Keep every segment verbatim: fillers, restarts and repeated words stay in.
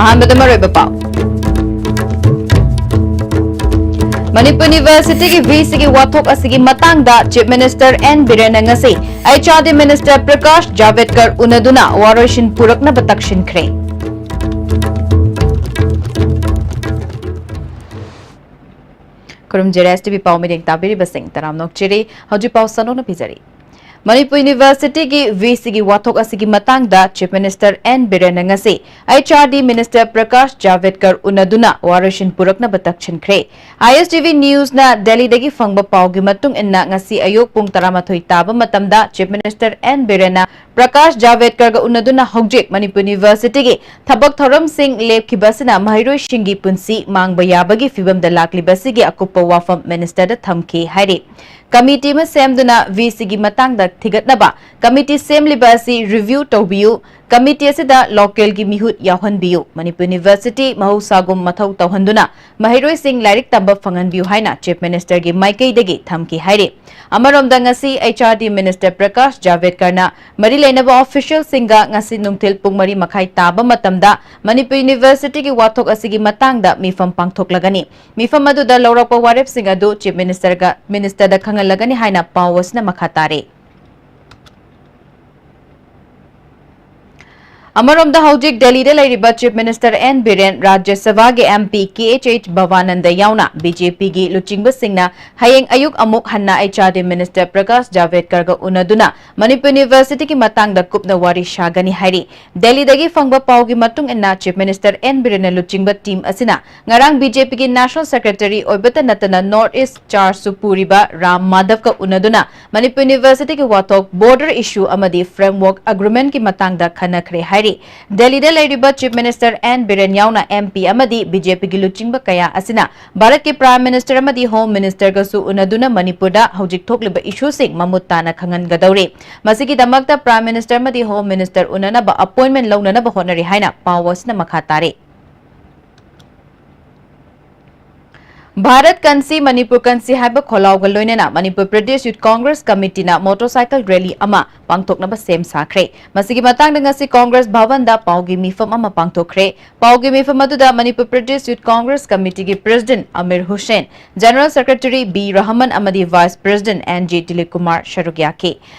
ꯑꯍꯥꯟꯕꯗ ꯃꯔꯨꯑꯣꯏꯕ ꯄꯥꯎ꯫ ꯃꯅꯤꯄꯨꯔ ꯌꯨꯅꯤꯚꯔꯁꯤꯇꯤꯒꯤ ꯚꯤꯁꯤꯒꯤ ꯋꯥꯊꯣꯛ ꯑꯁꯤꯒꯤ ꯃꯇꯥꯡꯗ ꯆꯤꯐ ꯃꯤꯅꯤꯁꯇꯔ ꯑꯦꯟ ꯕꯤꯔꯦꯟꯅ ꯉꯁꯤ H R D minister Prakash Javadekar ꯎꯅꯗꯨꯅ ꯋꯥꯔꯣꯏꯁꯤꯟ ꯄꯨꯔꯛꯅꯕ ꯇꯛꯁꯤꯟꯈ꯭ꯔꯦ꯫ ꯈꯨꯔꯨꯝꯖꯔꯦ ꯑꯦꯁ ꯇꯤ ꯚꯤ ꯄꯥꯎ ꯃꯤꯠꯌꯦꯡ ꯇꯥꯕꯤꯔꯤꯕꯁꯤꯡ ꯇꯔꯥꯝꯅ ꯑꯣꯛꯆꯔꯤ꯫ ꯍꯧꯖꯤꯛ ꯄꯥꯎ ꯁꯟꯗꯣꯛꯅ ꯄꯤꯖꯔꯤ꯫ ꯃꯅꯤꯄꯨꯔ ꯌꯨꯅꯤꯚꯔꯁꯤꯇꯤꯒꯤ ꯚꯤꯁꯤꯒꯤ ꯋꯥꯊꯣꯛ ꯑꯁꯤꯒꯤ ꯃꯇꯥꯡꯗ ꯆꯤꯐ ꯃꯤꯅꯤꯁꯇꯔ ꯑꯦꯟ ꯕꯤꯔꯦꯟꯅ ꯉꯁꯤ H R D minister Prakash Javadekar ꯎꯅꯗꯨꯅ ꯋꯥꯔꯣꯏꯁꯤꯟ ꯄꯨꯔꯛꯅꯕ ꯇꯛꯁꯤꯟꯈ꯭ꯔꯦ꯫ ꯑꯥꯏ ꯑꯦꯁ ꯇꯤ ꯚꯤ ꯅ꯭ꯌꯨꯁꯅ ꯗꯦꯜꯂꯤꯗꯒꯤ ꯐꯪꯕ ꯄꯥꯎꯒꯤ ꯃꯇꯨꯡ ꯏꯟꯅ, ꯉꯁꯤ ꯑꯌꯨꯛ ꯄꯨꯡ ꯇꯔꯥꯃꯥꯊꯣꯏ ꯇꯥꯕ ꯃꯇꯝꯗ ꯆꯤꯐ ꯃꯤꯅꯤꯁꯇꯔ ꯑꯦꯟ ꯕꯤꯔꯦꯟꯅ ꯄ꯭ꯔꯀꯥꯁ ꯖꯥꯚꯦꯗꯀꯔꯒ ꯎꯅꯗꯨꯅ ꯍꯧꯖꯤꯛ ꯃꯅꯤꯄꯨꯔ ꯌꯨꯅꯤꯚꯔꯁꯤꯇꯤꯒꯤ ꯊꯕꯛ ꯊꯧꯔꯝꯁꯤꯡ ꯂꯦꯞꯈꯤꯕ ꯑꯁꯤꯅ ꯃꯍꯩꯔꯣꯏꯁꯤꯡꯒꯤ ꯄꯨꯟꯁꯤ ꯃꯥꯡꯕ ꯌꯥꯕꯒꯤ ꯐꯤꯕꯝꯗ ꯂꯥꯛꯂꯤꯕ ꯑꯁꯤꯒꯤ ꯑꯀꯨꯞꯄ ꯋꯥꯐꯝ ꯃꯤꯅꯤꯁꯇꯔꯗ ꯊꯝꯈꯤ ꯍꯥꯏꯔꯤ꯫ ꯀꯃꯤꯇꯤ ꯑꯃ ꯁꯦꯝꯗꯨꯅ ꯚꯤꯁꯤꯒꯤ ꯃꯇꯥꯡꯗ ꯊꯤꯒꯠꯅꯕ ꯀꯃꯤꯇꯤ ꯁꯦꯝꯂꯤꯕ ꯑꯁꯤ ꯔꯤꯚꯤꯌꯨ ꯇꯧꯕꯤꯌꯨ꯫ ꯀꯃꯤꯇꯤ ꯑꯁꯤꯗ ꯂꯣꯀꯦꯜꯒꯤ ꯃꯤꯍꯨꯠ ꯌꯥꯎꯍꯟꯕꯤꯌꯨ꯫ ꯃꯅꯤꯄꯨꯔ ꯌꯨꯅꯤꯚꯔꯁꯤꯇꯤ ꯃꯍꯧꯁꯥꯒꯨꯝ ꯃꯊꯧ ꯇꯧꯍꯟꯗꯨꯅ ꯃꯍꯩꯔꯣꯏꯁꯤꯡ ꯂꯥꯏꯔꯤꯛ ꯇꯝꯕ ꯐꯪꯍꯟꯕꯤꯌꯨ ꯍꯥꯏꯅ ꯆꯤꯐ ꯃꯤꯅꯤꯁꯇꯔꯒꯤ ꯃꯥꯏꯀꯩꯗꯒꯤ ꯊꯝꯈꯤ ꯍꯥꯏꯔꯤ꯫ ꯑꯃꯔꯣꯝꯗ, ꯉꯁꯤ H R D minister Prakash ꯖꯥꯚꯦꯗꯀꯔꯅ ꯃꯔꯤ ꯂꯩꯅꯕ ꯑꯣꯐꯤꯁꯤꯌꯦꯜꯁꯤꯡꯒ ꯉꯁꯤ ꯅꯨꯡꯊꯤꯜ ꯄꯨꯡ ꯃꯔꯤ ꯃꯈꯥꯏ ꯇꯥꯕ ꯃꯇꯝꯗ ꯃꯅꯤꯄꯨꯔ ꯌꯨꯅꯤꯚꯔꯁꯤꯇꯤꯒꯤ ꯋꯥꯊꯣꯛ ꯑꯁꯤꯒꯤ ꯃꯇꯥꯡꯗ ꯃꯤꯐꯝ ꯄꯥꯡꯊꯣꯛꯂꯒꯅꯤ꯫ ꯃꯤꯐꯝ ꯑꯗꯨꯗ ꯂꯧꯔꯛꯄ ꯋꯥꯔꯦꯞꯁꯤꯡ ꯑꯗꯨ ꯆꯤꯐ ꯃꯤꯅꯤꯁꯇꯔꯒ, ꯃꯤꯅꯤꯁꯇꯔꯗ ꯈꯪꯍꯜꯂꯒꯅꯤ ꯍꯥꯏꯅ ꯄꯥꯎ ꯑꯁꯤꯅ ꯃꯈꯥ ꯇꯥꯔꯤ꯫ ꯑꯃꯔꯣꯝꯗ, ꯍꯧꯖꯤꯛ ꯗꯦꯜꯂꯤꯗ ꯂꯩꯔꯤꯕ chief minister and Biren, Rajya ꯁꯚꯥꯒꯤ M P K H H Bhabananda ꯌꯥꯎꯅ ꯕꯤ ꯖꯦ ꯄꯤꯒꯤ ꯂꯨꯆꯤꯡꯕꯁꯤꯡꯅ ꯍꯌꯦꯡ ꯑꯌꯨꯛ ꯑꯃꯨꯛ ꯍꯟꯅ H R D minister Prakash ꯖꯥꯚꯦꯗꯀꯔꯒ ꯎꯅꯗꯨꯅ ꯃꯅꯤꯄꯨꯔ ꯌꯨꯅꯤꯚꯔꯁꯤꯇꯤꯒꯤ ꯃꯇꯥꯡꯗ ꯀꯨꯞꯅ ꯋꯥꯔꯤ ꯁꯥꯒꯅꯤ ꯍꯥꯏꯔꯤ꯫ ꯗꯦꯜꯂꯤꯗꯒꯤ ꯐꯪꯕ ꯄꯥꯎꯒꯤ ꯃꯇꯨꯡ ꯏꯟꯅ, ꯆꯤꯐ ꯃꯤꯅꯤꯁꯇꯔ ꯑꯦꯟ ꯕꯤꯔꯦꯟꯅ ꯂꯨꯆꯤꯡꯕ ꯇꯤꯝ ꯑꯁꯤꯅ ꯉꯔꯥꯡ ꯕꯤ ꯖꯦ ꯄꯤꯒꯤ ꯅꯦꯁꯅꯦꯜ ꯁꯦꯀ꯭ꯔꯦꯇꯔꯤ ꯑꯣꯏꯕꯇ ꯅꯠꯇꯅ ꯅꯣꯔꯊ ꯏꯁ ꯆꯥꯔꯖꯁꯨ ꯄꯨꯔꯤꯕ ꯔꯥꯝ ꯃꯥꯙꯕꯀ ꯎꯅꯗꯨꯅ ꯃꯅꯤꯄꯨꯔ ꯌꯨꯅꯤꯚꯔꯁꯤꯇꯤꯒꯤ ꯋꯥꯊꯣꯛ, ꯕꯣꯔꯗꯔ ꯏꯁꯨ ꯑꯃꯗꯤ ꯐ꯭ꯔꯦꯝꯋꯔꯛ ꯑꯦꯒ꯭ꯔꯤꯃꯦꯟꯠꯀꯤ ꯃꯇꯥꯡꯗ ꯈꯟꯅꯈ꯭ꯔꯦ ꯍꯥꯏꯔꯤ꯫ ꯗꯦꯜꯂꯤꯗ ꯂꯩꯔꯤꯕ ꯆꯤꯐ ꯃꯤꯅꯤꯁꯇꯔ ꯑꯦꯟ ꯕꯤꯔꯦꯟ ꯌꯥꯎꯅ ꯑꯦꯝ ꯄꯤ ꯑꯃꯗꯤ ꯕꯤ ꯖꯦ ꯄꯤꯒꯤ ꯂꯨꯆꯤꯡꯕ ꯀꯌꯥ ꯑꯁꯤꯅ ꯚꯥꯔꯠꯀꯤ ꯄ꯭ꯔꯥꯏꯝ ꯃꯤꯅꯤꯁꯇꯔ ꯑꯃꯗꯤ ꯍꯣꯝ ꯃꯤꯅꯤꯁꯇꯔꯒꯁꯨ ꯎꯅꯗꯨꯅ ꯃꯅꯤꯄꯨꯔꯗ ꯍꯧꯖꯤꯛ ꯊꯣꯛꯂꯤꯕ ꯏꯁꯨꯁꯤꯡ ꯃꯃꯨꯠ ꯇꯥꯅ ꯈꯪꯍꯟꯒꯗꯧꯔꯤ꯫ ꯃꯁꯤꯒꯤꯗꯃꯛꯇ ꯄ꯭ꯔꯥꯏꯝ ꯃꯤꯅꯤꯁꯇꯔ ꯑꯃꯗꯤ ꯍꯣꯝ ꯃꯤꯅꯤꯁꯇꯔ ꯎꯅꯅꯕ ꯑꯦꯄꯣꯏꯟꯃꯦꯟꯠ ꯂꯧꯅꯅꯕ ꯍꯣꯠꯅꯔꯤ ꯍꯥꯏꯅ ꯄꯥꯎ ꯑꯁꯤꯅ ꯃꯈꯥ ꯇꯥꯔꯤ꯫ ꯚꯥꯔꯠ ꯀꯟꯁꯤ ꯃꯅꯤꯄꯨꯔ ꯀꯟꯁꯤ ꯍꯥꯏꯕ ꯈꯣꯜꯂꯥꯎꯒ ꯂꯣꯏꯅꯅ ꯃꯅꯤꯄꯨꯔ ꯄ꯭ꯔꯗꯦꯁ ꯌꯨꯠ ꯀꯣꯡꯒ꯭ꯔꯦꯁ ꯀꯃꯤꯇꯤꯅ ꯃꯣꯇꯣꯔꯁꯥꯏꯀꯜ ꯔꯦꯂꯤ ꯑꯃ ꯄꯥꯡꯊꯣꯛꯅꯕ ꯁꯦꯝ ꯁꯥꯈ꯭ꯔꯦ꯫ ꯃꯁꯤꯒꯤ ꯃꯇꯥꯡꯗ ꯉꯁꯤ ꯀꯣꯡꯒ꯭ꯔꯦꯁ ꯚꯕꯟꯗ ꯄꯥꯎꯒꯤ ꯃꯤꯐꯝ ꯑꯃ ꯄꯥꯡꯊꯣꯛꯈ꯭ꯔꯦ꯫ ꯄꯥꯎꯒꯤ ꯃꯤꯐꯝ ꯑꯗꯨꯗ ꯃꯅꯤꯄꯨꯔ ꯄ꯭ꯔꯗꯦꯁ ꯌꯨꯠ ꯀꯣꯡꯒ꯭ꯔꯦꯁ ꯀꯃꯤꯇꯤꯒꯤ president Amir Hussain, general secretary B Rahman ꯑꯃꯗꯤ vice president N J Dilip Kumar ꯁꯔꯨꯛ ꯌꯥꯈꯤ꯫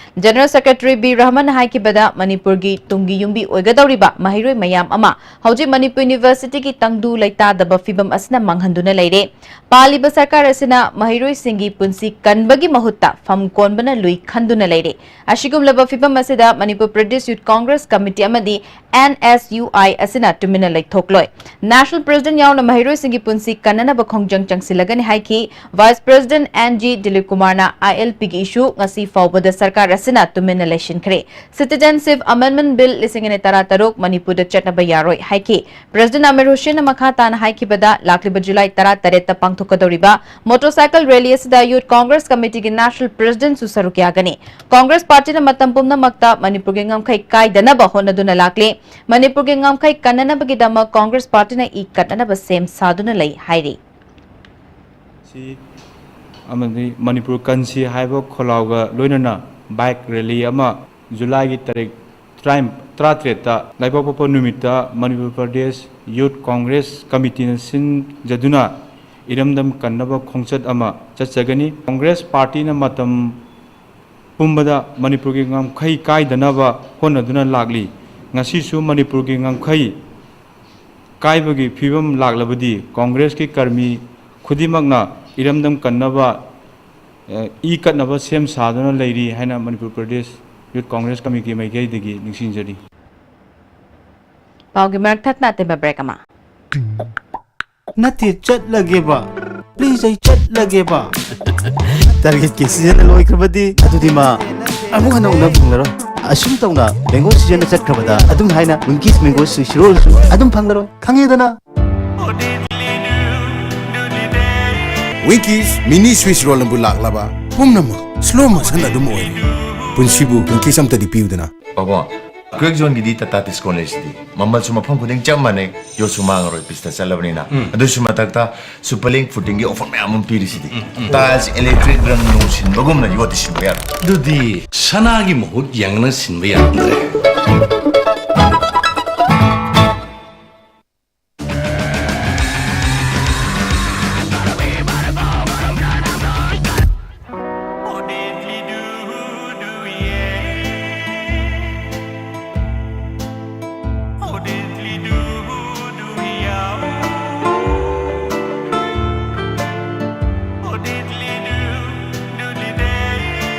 ꯖꯦꯅꯔꯦꯜ ꯁꯦꯀ꯭ꯔꯦꯇꯔꯤ ꯕꯤ ꯔꯍꯃꯟꯅ ꯍꯥꯏꯈꯤꯕꯗ, ꯃꯅꯤꯄꯨꯔꯒꯤ ꯇꯨꯡꯒꯤ ꯌꯨꯝꯕꯤ ꯑꯣꯏꯒꯗꯧꯔꯤꯕ ꯃꯍꯩꯔꯣꯏ ꯃꯌꯥꯝ ꯑꯃ ꯍꯧꯖꯤꯛ ꯃꯅꯤꯄꯨꯔ ꯌꯨꯅꯤꯚꯔꯁꯤꯇꯤꯒꯤ ꯇꯪꯗꯨ ꯂꯩꯇꯥꯗꯕ ꯐꯤꯕꯝ ꯑꯁꯤꯅ ꯃꯥꯡꯍꯟꯗꯨꯅ ꯂꯩꯔꯦ꯫ ꯄꯥꯜꯂꯤꯕ ꯁꯔꯀꯥꯔ ꯑꯁꯤꯅ ꯃꯍꯩꯔꯣꯏꯁꯤꯡꯒꯤ ꯄꯨꯟꯁꯤ ꯀꯟꯕꯒꯤ ꯃꯍꯨꯠꯇ ꯐꯝ ꯀꯣꯟꯕꯅ ꯂꯨꯏ ꯈꯟꯗꯨꯅ ꯂꯩꯔꯦ꯫ ꯑꯁꯤꯒꯨꯝꯂꯕ ꯐꯤꯕꯝ ꯑꯁꯤꯗ ꯃꯅꯤꯄꯨꯔ ꯄ꯭ꯔꯗꯦꯁ ꯌꯨꯠ ꯀꯣꯡꯒ꯭ꯔꯦꯁ ꯀꯃꯤꯇꯤ ꯑꯃꯗꯤ ꯑꯦꯟ ꯑꯦꯁ ꯌꯨ ꯑꯥꯏ ꯑꯁꯤꯅ ꯇꯨꯃꯤꯟꯅ ꯂꯩꯊꯣꯛꯂꯣꯏ꯫ ꯅꯦꯁꯅꯦꯜ ꯄ꯭ꯔꯦꯁꯤꯗꯦꯟꯠ ꯌꯥꯎꯅ ꯃꯍꯩꯔꯣꯏꯁꯤꯡꯒꯤ ꯄꯨꯟꯁꯤ ꯀꯟꯅꯅꯕ ꯈꯣꯡꯖꯪ ꯆꯪꯁꯤꯜꯂꯒꯅꯤ ꯍꯥꯏꯈꯤ꯫ Vice president N G Dilip ꯀꯨꯃꯥꯔꯅ ꯑꯥꯏ ꯑꯦꯜ ꯄꯤꯒꯤ ꯏꯁꯨ ꯉꯁꯤ ꯐꯥꯎꯕꯗ ꯁꯔꯀꯥꯔ ꯑꯁꯤꯅ ꯇꯨꯃꯤꯟꯅ ꯂꯩꯁꯤꯟꯈ꯭ꯔꯦ꯫ ꯁꯤꯇꯤꯖꯦꯟꯁꯤꯞ ꯑꯃꯦꯟꯗꯃꯦꯟꯠ ꯕꯤꯜ ꯂꯤꯁꯤꯡ ꯑꯅꯤ ꯇꯔꯥꯇꯔꯨꯛ ꯃꯅꯤꯄꯨꯔꯗ ꯆꯠꯅꯕ ꯌꯥꯔꯣꯏ ꯍꯥꯏꯈꯤ꯫ ꯄ꯭ꯔꯦꯁꯤꯗꯦꯟꯠ ꯑꯃꯤꯔ ꯍꯨꯁꯦꯟꯅ ꯃꯈꯥ ꯇꯥꯅ ꯍꯥꯏꯈꯤꯕꯗ, ꯂꯥꯛꯂꯤꯕ ꯖꯨꯂꯥꯏ ꯇꯔꯥꯇꯔꯦꯠꯇ ꯄꯥꯡꯊꯣꯛꯀꯗꯧꯔꯤꯕ ꯃꯣꯇꯣꯔꯁꯥꯏꯀꯜ ꯔꯦꯂꯤ ꯑꯁꯤꯗ ꯌꯨꯠ ꯀꯣꯡꯒ꯭ꯔꯦꯁ ꯀꯃꯤꯇꯤꯒꯤ ꯅꯦꯁꯅꯦꯜ ꯄ꯭ꯔꯦꯁꯤꯗꯦꯟꯠꯁꯨ ꯁꯔꯨꯛ ꯌꯥꯒꯅꯤ꯫ ꯀꯣꯡꯒ꯭ꯔꯦꯁ ꯄꯥꯔꯇꯤꯅ ꯃꯇꯝ ꯄꯨꯝꯅꯃꯛꯇ ꯃꯅꯤꯄꯨꯔꯒꯤ ꯉꯝꯈꯩ ꯀꯥꯏꯗꯅꯕ ꯍꯣꯠꯅꯗꯨꯅ ꯂꯥꯛꯂꯤ꯫ ꯃꯅꯤꯄꯨꯔꯒꯤ ꯉꯝꯈꯩ ꯀꯟꯅꯅꯕꯒꯤꯗꯃꯛ ꯀꯣꯡꯒ꯭ꯔꯦꯁ ꯄꯥꯔꯇꯤꯅ ꯏ ꯀꯠꯅꯅꯕ ꯁꯦꯝ ꯁꯥꯗꯨꯅ ꯂꯩ ꯍꯥꯏꯔꯤ꯫ ꯁꯤ ꯑꯃꯗꯤ ꯃꯅꯤꯄꯨꯔ ꯀꯟꯁꯤ ꯍꯥꯏꯕ ꯈꯣꯜꯂꯥꯎꯒ ꯂꯣꯏꯅꯅ ꯕꯥꯏꯛ ꯔꯦꯂꯤ ꯑꯃ ꯖꯨꯂꯥꯏꯒꯤ ꯇꯥꯔꯤꯛ ꯇꯔꯥ-, ꯇꯔꯥꯇꯔꯦꯠꯇ ꯂꯩꯕꯥꯛꯄꯣꯛꯄ ꯅꯨꯃꯤꯠꯇ ꯃꯅꯤꯄꯨꯔ ꯄ꯭ꯔꯗꯦꯁ ꯌꯨꯠ ꯀꯣꯡꯒ꯭ꯔꯦꯁ ꯀꯃꯤꯇꯤꯅ ꯁꯤꯟꯖꯗꯨꯅ ꯏꯔꯝꯗꯝ ꯀꯟꯅꯕ ꯈꯣꯡꯆꯠ ꯑꯃ ꯆꯠꯆꯒꯅꯤ꯫ ꯀꯣꯡꯒ꯭ꯔꯦꯁ ꯄꯥꯔꯇꯤꯅ ꯃꯇꯝ ꯄꯨꯝꯕꯗ ꯃꯅꯤꯄꯨꯔꯒꯤ ꯉꯝꯈꯩ ꯀꯥꯏꯗꯅꯕ ꯍꯣꯠꯅꯗꯨꯅ ꯂꯥꯛꯂꯤ꯫ ꯉꯁꯤꯁꯨ ꯃꯅꯤꯄꯨꯔꯒꯤ ꯉꯝꯈꯩ ꯀꯥꯏꯕꯒꯤ ꯐꯤꯕꯝ ꯂꯥꯛꯂꯕꯗꯤ ꯀꯣꯡꯒ꯭ꯔꯦꯁꯀꯤ ꯀꯔꯃꯤ ꯈꯨꯗꯤꯡꯃꯛꯅ ꯏꯔꯝꯗꯝ ꯀꯟꯅꯕ, ꯑ, ꯏ ꯀꯠꯅꯕ ꯁꯦꯝ ꯁꯥꯗꯨꯅ ꯂꯩꯔꯤ ꯍꯥꯏꯅ ꯃꯅꯤꯄꯨꯔ ꯄ꯭ꯔꯗꯦꯁ ꯌꯨꯠ ꯀꯣꯡꯒ꯭ꯔꯦꯁ ꯀꯃꯤꯇꯤꯒꯤ ꯃꯥꯏꯀꯩꯗꯒꯤ ꯅꯤꯡꯁꯤꯡꯖꯔꯤ꯫ ꯄꯥꯎꯒꯤ ꯃꯔꯛ ꯊꯠꯅ ꯑꯇꯦꯟꯕ ꯕ꯭ꯔꯦꯛ ꯑꯃ꯫ ꯅꯠꯇꯦ, ꯆꯠꯂꯒꯦꯕ꯫ ꯄ꯭ꯂꯤꯖ, ꯑꯩ ꯆꯠꯂꯒꯦꯕ꯫ ꯇꯥꯔꯒꯦꯠꯀꯤ ꯁꯤꯖꯟ ꯂꯣꯏꯈ꯭ꯔꯕꯗꯤ ꯑꯗꯨꯗꯤ ꯃꯥ ꯑꯃꯨꯛ ꯍꯟꯅ ꯎꯅꯕ ꯐꯪꯂꯔꯣꯏ꯫ ꯑꯁꯨꯝ ꯇꯧꯅ ꯃꯦꯡꯒꯣ ꯁꯤꯖꯟꯅ ꯆꯠꯈ꯭ꯔꯕꯗ ꯑꯗꯨꯝ ꯍꯥꯏꯅ ꯋꯤꯡꯀꯤꯁ ꯃꯦꯡꯒꯣ ꯁ꯭ꯋꯤꯁ ꯔꯣꯜꯁꯨ ꯑꯗꯨꯝ ꯐꯪꯂꯔꯣꯏ꯫ ꯈꯪꯉꯦꯗꯅ? ꯋꯤꯡꯀꯤꯁ ꯃꯤꯅꯤ ꯁ꯭ꯋꯤꯁ ꯔꯣꯜꯅꯕꯨ ꯂꯥꯛꯂꯕ ꯄꯨꯝꯅꯃꯛ ꯁ꯭ꯂꯣ ꯃꯣꯁꯟ ꯑꯗꯨꯝ ꯑꯣꯏꯔꯦ꯫ ꯄꯨꯟꯁꯤꯕꯨ ꯋꯤꯡꯀꯤꯁ ꯑꯝꯇꯗꯤ ꯄꯤꯌꯨꯗꯅ꯫ ꯄꯥꯕꯨꯡ, ꯀ꯭ꯋꯦꯛ ꯖꯣꯟꯒꯤꯗꯤ ꯇꯥꯇꯥ ꯗꯤꯁꯀꯥꯎꯟ ꯂꯩꯁꯤꯗꯤ꯫ ꯃꯃꯜꯁꯨ ꯃꯐꯝ ꯈꯨꯗꯤꯡ ꯆꯞ ꯃꯥꯟꯅꯩ, ꯌꯣꯠꯁꯨ ꯃꯥꯡꯉꯔꯣꯏ, ꯄꯤꯁꯇ ꯆꯠꯂꯕꯅꯤꯅ꯫ ꯑꯗꯨꯁꯨ ꯃꯊꯛꯇ ꯁꯨꯄꯔ ꯂꯤꯡ ꯐꯨꯇꯤꯡꯒꯤ ꯑꯣꯐꯔ ꯃꯌꯥꯝ ꯑꯃ ꯄꯤꯔꯤꯁꯤꯗꯤ꯫ ꯇꯥꯏꯜꯁ, ꯏꯂꯦꯛꯇ꯭ꯔꯤꯛ, ꯔꯪ ꯅꯨꯡ ꯁꯤꯟꯕꯒꯨꯝꯅ ꯌꯣꯠꯇꯤ ꯁꯤꯟꯕ ꯌꯥꯔꯣꯏ꯫ ꯑꯗꯨꯗꯤ ꯁꯅꯥꯒꯤ ꯃꯍꯨꯠ ꯌꯦꯡꯅ ꯁꯤꯟꯕ ꯌꯥꯔꯝꯗ꯭ꯔꯦ꯫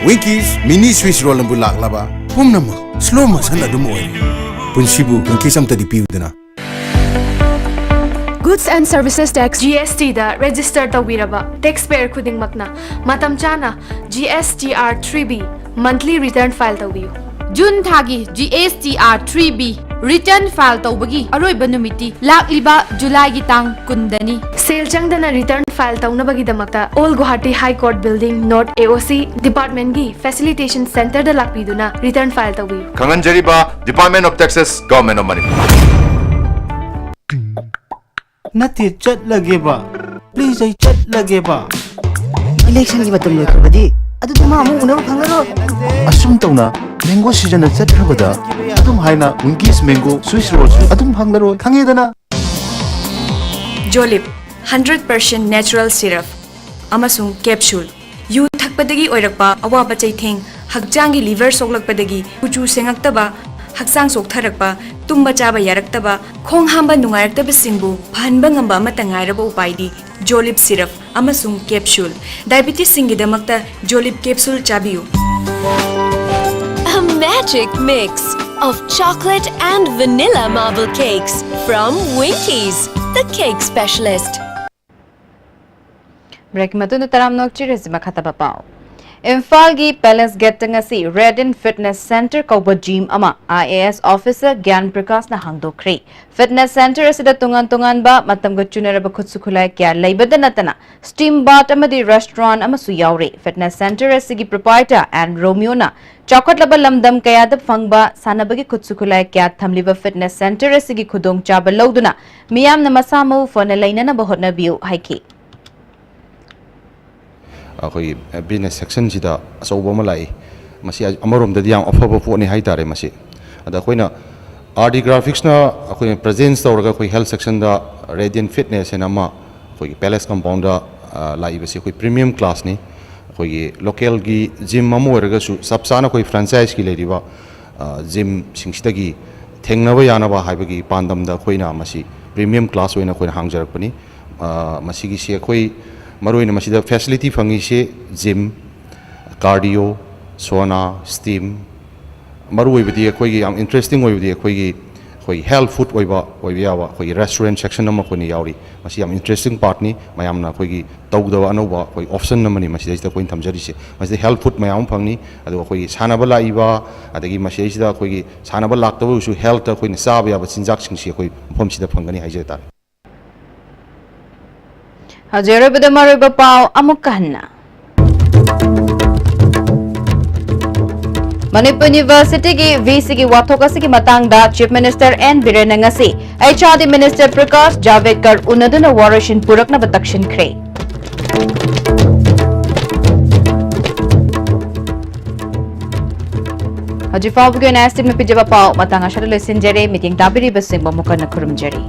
Winkies mini Swiss roll ꯑꯃꯕꯨ ꯂꯥꯛꯂꯕ ꯄꯨꯝꯅꯃꯛ slow motion ꯑꯗꯨꯝ ꯑꯣꯏꯔꯦ꯫ ꯄꯨꯟꯁꯤꯕꯨ Winkies ꯑꯝꯇꯗꯤ ꯄꯤꯌꯨꯗꯅ꯫ Goods and Services Tax, G S T the register ꯇꯧꯕꯤꯔꯕ taxpayer ꯈꯨꯗꯤꯡꯃꯛꯅ ꯃꯇꯝ ꯆꯥꯅ G S T R three B monthly return file ꯇꯧꯕꯤꯌꯨ꯫ ꯖꯨꯟ ꯊꯥꯒꯤ G S T R three B return file ꯇꯧꯕꯒꯤ ꯑꯔꯣꯏꯕ ꯅꯨꯃꯤꯠꯇꯤ ꯂꯥꯛꯂꯤꯕ ꯖꯨꯂꯥꯏꯒꯤ ꯇꯥꯡ ꯀꯨꯟꯗꯅꯤ꯫ ꯁꯦꯜ ꯆꯪꯗꯅ return file ꯇꯧꯅꯕꯒꯤꯗꯃꯛꯇ Old Guwahati High Court Building, North A O C department ꯀꯤ facilitation center ꯗ ꯂꯥꯛꯄꯤꯗꯨꯅ return file ꯇꯧꯕꯤꯌꯨ꯫ ꯈꯪꯍꯟꯖꯔꯤꯕ Department of Taxes, Government of Manipur꯫ ꯅꯠꯇꯦ, ꯆꯠꯂꯒꯦꯕ꯫ Please, ꯑꯩ ꯆꯠꯂꯒꯦꯕ꯫ ꯏꯂꯦꯛꯁꯟꯒꯤ ꯃꯇꯝ ꯂꯣꯏꯈ꯭ꯔꯕꯗꯤ ꯑꯗꯨꯗꯤ ꯃꯥ ꯑꯃꯨꯛ ꯎꯅꯕ ꯐꯪꯉꯔꯣꯏ꯫ ꯑꯁꯨꯝ ꯇꯧꯅ mango season ꯆꯠꯈ꯭ꯔꯕꯗ ꯑꯗꯨꯝ ꯍꯥꯏꯅ Winkies mango Swiss roll ꯁꯨ ꯑꯗꯨꯝ ꯐꯪꯂꯔꯣꯏ, ꯈꯪꯉꯦꯗꯅ? ꯖꯣꯂꯤꯞ, hundred percent natural syrup ꯑꯃꯁꯨꯡ capsule꯫ ꯌꯨ ꯊꯛꯄꯗꯒꯤ ꯑꯣꯏꯔꯛꯄ ꯑꯋꯥꯕ ꯆꯩꯊꯦꯡ, ꯍꯛꯆꯥꯡꯒꯤ liver ꯁꯣꯛꯂꯛꯄꯗꯒꯤ ꯀꯨꯆꯨ ꯁꯦꯡꯉꯛꯇꯕ, ꯍꯛꯆꯥꯡ ꯆꯣꯛꯊꯔꯛꯄ, ꯇꯨꯝꯕ ꯆꯥꯕ ꯌꯥꯔꯛꯇꯕ, ꯈꯣꯡ ꯍꯥꯝꯕ ꯅꯨꯡꯉꯥꯏꯔꯛꯇꯕꯁꯤꯡꯕꯨ ꯐꯍꯟꯕ ꯉꯝꯕ ꯑꯃꯠꯇ ꯉꯥꯏꯔꯕ ꯎꯄꯥꯏꯗꯤ ꯖꯣꯂꯤꯞ syrup ꯑꯃꯁꯨꯡ capsule꯫ Diabetes ꯁꯤꯡꯒꯤꯗꯃꯛꯇ ꯖꯣꯂꯤꯞ capsule ꯆꯥꯕꯤꯌꯨ꯫ A magic mix of chocolate and vanilla marble cakes from Winkies, the cake specialist. Break ꯃꯇꯨꯡꯗ ꯇꯔꯥꯝꯅ ꯑꯣꯛꯆꯔꯁꯤ ꯃꯈꯥ ꯇꯥꯕ ꯄꯥꯎ꯫ ꯏꯝꯐꯥꯜꯒꯤ Palace Gateꯇ ꯉꯁꯤ Radiant Fitness Centre ꯀꯧꯕ gym ꯑꯃ IAS officer ꯒ꯭ꯌꯥꯟ ꯄ꯭ꯔꯀꯥꯁꯅ ꯍꯥꯡꯗꯣꯛꯈ꯭ꯔꯦ꯫ Fitness centre ꯑꯁꯤꯗ ꯇꯣꯉꯥꯟ ꯇꯣꯉꯥꯟꯕ ꯃꯇꯝꯒ ꯆꯨꯅꯔꯕ ꯈꯨꯠꯁꯨ ꯈꯨꯠꯂꯥꯏ ꯀꯌꯥ ꯂꯩꯕꯗ ꯅꯠꯇꯅ steam bath ꯑꯃꯗꯤ restaurant ꯑꯃꯁꯨ ꯌꯥꯎꯔꯤ꯫ Fitness centre ꯑꯁꯤꯒꯤ proprietor ꯑꯦꯟ ꯔꯣꯃꯤꯌꯣꯅ ꯆꯥꯎꯈꯠꯂꯕ ꯂꯝꯗꯝ ꯀꯌꯥꯗ ꯐꯪꯕ ꯁꯥꯟꯅꯕꯒꯤ ꯈꯨꯠꯁꯨ ꯈꯨꯠꯂꯥꯏ ꯀꯌꯥ ꯊꯝꯂꯤꯕ fitness centre ꯑꯁꯤꯒꯤ ꯈꯨꯗꯣꯡꯆꯥꯕ ꯂꯧꯗꯨꯅ ꯃꯤꯌꯥꯝꯅ ꯃꯁꯥ ꯃꯎ ꯐꯅ ꯂꯩꯅꯅꯕ ꯍꯣꯠꯅꯕꯤꯌꯨ ꯍꯥꯏꯈꯤ꯫ ꯑꯩꯈꯣꯏꯒꯤ business sectionꯁꯤꯗ ꯑꯆꯧꯕ ꯑꯃ ꯂꯥꯛꯏ꯫ ꯃꯁꯤ ꯑꯃꯔꯣꯝꯗꯗꯤ ꯌꯥꯝ ꯑꯐꯕ ꯄꯣꯠꯅꯤ ꯍꯥꯏꯇꯥꯔꯦ꯫ ꯃꯁꯤ ꯑꯗ ꯑꯩꯈꯣꯏꯅ RD Graphicsꯅ ꯑꯩꯈꯣꯏꯅ presence ꯇꯧꯔꯒ ꯑꯩꯈꯣꯏ health sectionꯗ Radiant Fitness ꯍꯥꯏꯅ ꯑꯃ ꯑꯩꯈꯣꯏꯒꯤ Palace compoundꯗ ꯂꯥꯛꯏꯕꯁꯤ ꯑꯩꯈꯣꯏ premium classꯅꯤ꯫ ꯑꯩꯈꯣꯏꯒꯤ localꯒꯤ gym ꯑꯃ ꯑꯣꯏꯔꯒꯁꯨ ꯆꯞ ꯆꯥꯅ ꯑꯩꯈꯣꯏ franchiseꯀꯤ ꯂꯩꯔꯤꯕ gymꯁꯤꯡꯁꯤꯗꯒꯤ ꯊꯦꯡꯅꯕ ꯌꯥꯅꯕ ꯍꯥꯏꯕꯒꯤ ꯄꯥꯟꯗꯝꯗ ꯑꯩꯈꯣꯏꯅ ꯃꯁꯤ premium class ꯑꯣꯏꯅ ꯑꯩꯈꯣꯏꯅ ꯍꯥꯡꯖꯔꯛꯄꯅꯤ꯫ ꯃꯁꯤꯒꯤꯁꯤ ꯑꯩꯈꯣꯏ ꯃꯔꯨꯑꯣꯏꯅ ꯃꯁꯤꯗ facility ꯐꯪꯉꯤꯁꯦ gym, cardio, sauna, steam, ꯃꯔꯨꯑꯣꯏꯕꯗꯤ ꯑꯩꯈꯣꯏꯒꯤ ꯌꯥꯝ interesting ꯑꯣꯏꯕꯗꯤ ꯑꯩꯈꯣꯏꯒꯤ ꯑꯩꯈꯣꯏꯒꯤ health food ꯑꯣꯏꯕ ꯑꯣꯏꯕ ꯌꯥꯕ ꯑꯩꯈꯣꯏꯒꯤ restaurant section ꯑꯃ ꯑꯩꯈꯣꯏꯅ ꯌꯥꯎꯔꯤ꯫ ꯃꯁꯤ ꯌꯥꯝ interesting partꯅꯤ꯫ ꯃꯌꯥꯝꯅ ꯑꯩꯈꯣꯏꯒꯤ ꯇꯧꯗꯕ ꯑꯅꯧꯕ ꯑꯩꯈꯣꯏ option ꯑꯃꯅꯤ ꯃꯁꯤꯗꯩꯁꯤꯗ ꯑꯩꯈꯣꯏꯅ ꯊꯝꯖꯔꯤꯁꯦ꯫ ꯃꯁꯤꯗ health food ꯃꯌꯥꯝ ꯑꯃ ꯐꯪꯅꯤ꯫ ꯑꯗꯨꯒ ꯑꯩꯈꯣꯏꯒꯤ ꯁꯥꯟꯅꯕ ꯂꯥꯛꯏꯕ, ꯑꯗꯒꯤ ꯃꯁꯤꯗꯩꯁꯤꯗ ꯑꯩꯈꯣꯏꯒꯤ ꯁꯥꯟꯅꯕ ꯂꯥꯛꯇꯕ ꯑꯣꯏꯔꯁꯨ healthꯇ ꯑꯩꯈꯣꯏꯅ ꯆꯥꯕ ꯌꯥꯕ ꯆꯤꯟꯖꯥꯛꯁꯤꯡꯁꯤ ꯑꯩꯈꯣꯏ ꯃꯐꯝꯁꯤꯗ ꯐꯪꯒꯅꯤ ꯍꯥꯏꯖ ꯇꯥꯔꯦ꯫ ꯍꯧꯖꯤꯛ ꯑꯔꯣꯏꯕꯗ ꯃꯔꯨꯑꯣꯏꯕ ꯄꯥꯎ ꯑꯃꯨꯛꯀ ꯍꯟꯅ꯫ ꯃꯅꯤꯄꯨꯔ ꯌꯨꯅꯤꯚꯔꯁꯤꯇꯤꯒꯤ VCꯒꯤ ꯋꯥꯊꯣꯛ ꯑꯁꯤꯒꯤ ꯃꯇꯥꯡꯗ Chief Minister ꯑꯦꯟ ꯕꯤꯔꯦꯟꯅ ꯉꯁꯤ HRD Minister ꯄ꯭ꯔꯀꯥꯁ ꯖꯥꯚꯦꯗꯀꯔ ꯎꯅꯗꯨꯅ ꯋꯥꯔꯣꯏꯁꯤꯟ ꯄꯨꯔꯛꯅꯕ ꯇꯛꯁꯤꯟꯈ꯭ꯔꯦ꯫ ꯍꯧꯖꯤꯛ ꯐꯥꯎꯕꯒꯤ ꯑꯣꯏꯅ STVꯅ ꯄꯤꯖꯕ ꯄꯥꯎ ꯃꯇꯥꯡ ꯑꯁꯤꯗ ꯂꯣꯏꯁꯤꯟꯖꯔꯦ꯫ ꯃꯤꯠꯌꯦꯡ ꯇꯥꯕꯤꯔꯤꯕꯁꯤꯡꯕꯨ ꯑꯃꯨꯛ ꯍꯟꯅ ꯈꯨꯔꯨꯝꯖꯔꯤ꯫